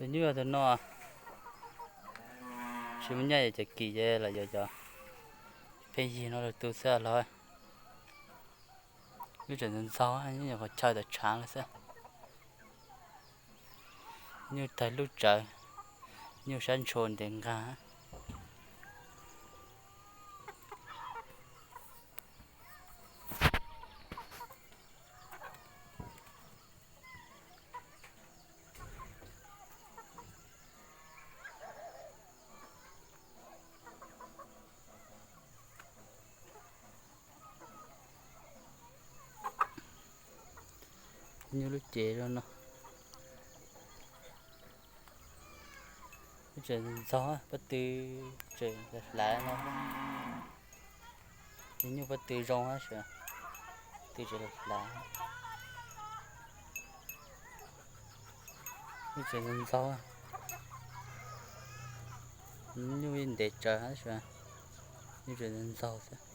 Tus nyuj yog tus no, tsis muaj nyaj yog cov kim ces los yog cov pheej yig no lawm tus xwb los. Nyuj tseem ntxaug, nyuj nyuam qhuav chaw tawm tshav lawm xwb. Nyuj tawg lub tsawv, nyuj sab ntshua ntev nqag. Nyuj lub cev zoo no. Nyuj tseem ntxaug, pob tw tseem hlav no. Nyuj pob tw zoo tab sis pob tw tseem hlav. Nyuj tseem ntxaug, nyuj yeej ntev tsawv tab sis nyuj tseem ntxaug xwb.